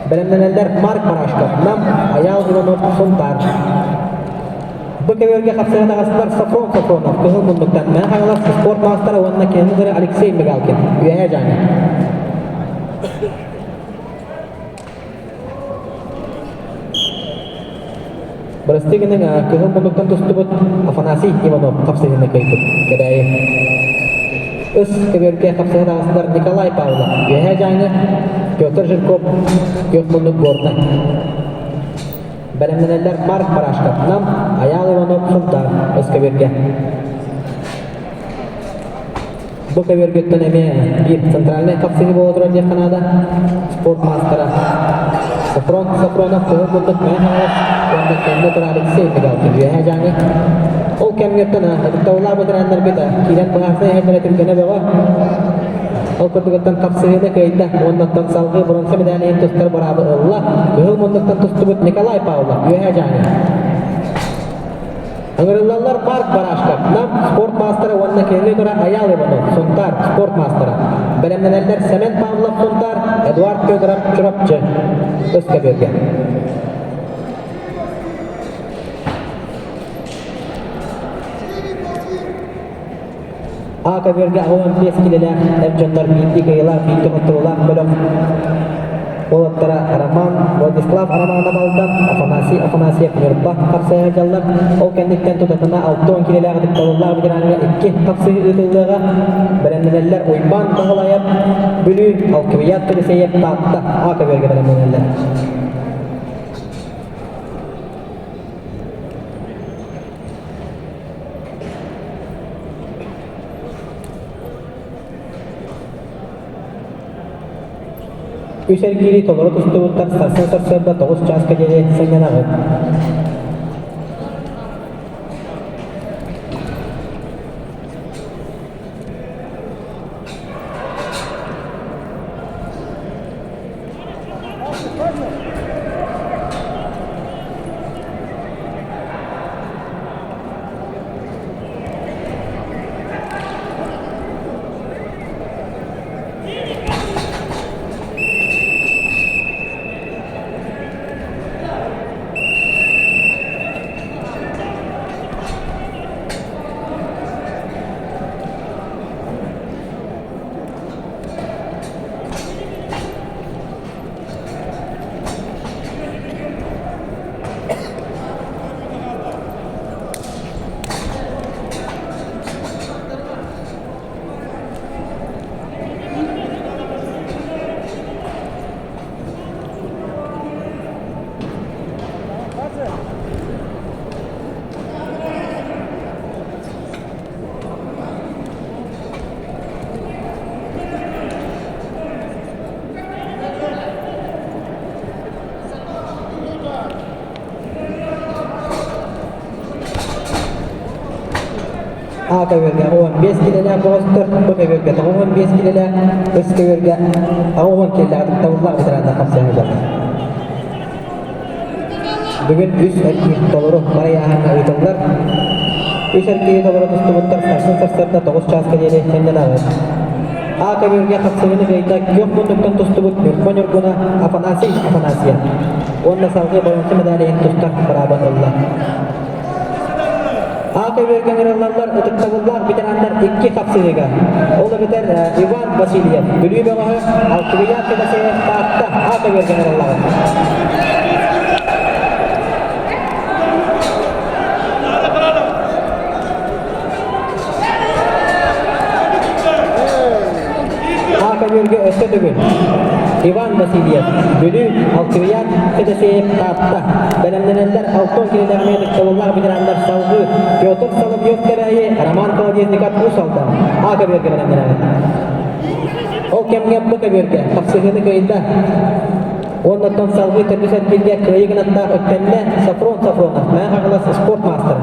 Бэлэмнэнэллэр Марк Барашков, Нам, Айаал Иванов, Сунтаар. Бу көбүөргэ хапсыһа таҕыстылар Софрон Софронов, Кыһыл Муннуктан, Мэҥэ Хаҥалас спорт маастара уонна кинини кытары Алексей Мигалкин, Үөһээ Дьааҥы. Бырастыы гыныҥ, Кыһыл Муннуктан тустубут Афанасий Иванов хапсыһыыны кыайбыт. Кэбээйи. Ыс көбүөргэ хапсыһа таҕыстылар Николай Павлов, Үөһээ Дьааҥы, Петр Жирков, Күөх Муннук Горнай. Бэлэмнэнэллэр Марк Барашков, Нам, Айаал Иванов, Сунтаар, Ыс көбүөргэ. Бу көбүөргүттэн эмиэ биир центральнай хапсыһыы буола турар диэххэ наада. Спорт маастара Софрон Софронов кыһыл курдук Мэҥэ Хаҥалас уонна кэннэ турар Алексей Мигалкин Үөһээ Дьааҥы. Ол кэмҥэттэн ытыктабыллаах ветераннарбыт киирэн быһаарсан иһэллэрэ түргэнэ бөҕө. Ол курдугуттан хапсыһыыны кыайда уоннаттан салгыы бронза медаль иһин тустар быраабы ылла. Кыһыл муннуктан тустубут Николай Павлов Үөһээ Дьааҥы. Ыҥырыллаллар Марк Барашков, Нам спорт маастара уонна кинини тура Айаал Иванов, Сунтаар спорт маастара. Бэлэмнэнэллэр Сэмэн Павлов Сунтаар, Эдуард Федоров Чурапчы. Өс көбүөргэ. А көбүөргэ 15 килэлээх эр дьоннор биирдии кыайыылаах, биирдии хотторуулаах бөлөх уолаттара Роман, Владислав Романов Алдан, Афанасий Афанасьев Ньурба хапсыһа сылдьаллар. Ол кэнниттэн тутатына 60 килэлээх ытыктабыллаах ветераҥҥа икки хапсыһыы ыытыллыаҕа. Бэлэмнэнэллэр Уйбаан Баһылайап, Бүлүү, Алквият Елисеев, Таатта А көбүөргэ бэлэмнэнэллэр. Үс эргиири толору тустубуттар сарсын сарсыарда 9 чааска диэри сынньанаҕыт. А көбүөргэ 15 килэлээх бөҕөстөр, Б көбүөргэ 95 килэлээх, С көбүөргэ 80 килэлээх ытыктабыллаах ветераннар хапсыһаллар. Бүгүн үс эргиир толору барыйааһыҥҥа ыытыллар. Үс эргиири толору тустубуттар сарсын сарсыарда 9 чааска диэри сынньанаҕыт. А көбүөргэ хапсыһыыны кыайда күөх муннуктан тустубут Ньурба Ньургуна Афанасий Афанасьев уонна салгыы боруонса медаль иһин тустар быраабын ылла. А көбүөргэ ыҥырыллаллар ытыктабыллаах ветераннар икки хапсыһыыга. Ол эбэтэр Иван Васильев, Бүлүү бөҕөһө, Алквиян Федосеев Таатта А көбүөргэ ыҥырыллаҕыт. А көбүөргэ өссө төгүл Иван Васильев, Бүлүү, Алквиян Федосеев Таатта. Бэлэмнэнэллэр Алтон кинилэргэ ытыктабыллаах ветераннар салгыы Петр Соловьев Кэбээйи, Роман Колодезников Уус Алдан А көбүөргэ бэлэмнэнэҕит. Ол кэмҥэ бу көбүөргэ хапсыһыыны кыайда. Уоннаттан салгыы төрдүс эргииргэ кыайыы гынаттаах үктэннэ Софрон Софронов, Мэҥэ Хаҥалас спорт маастара.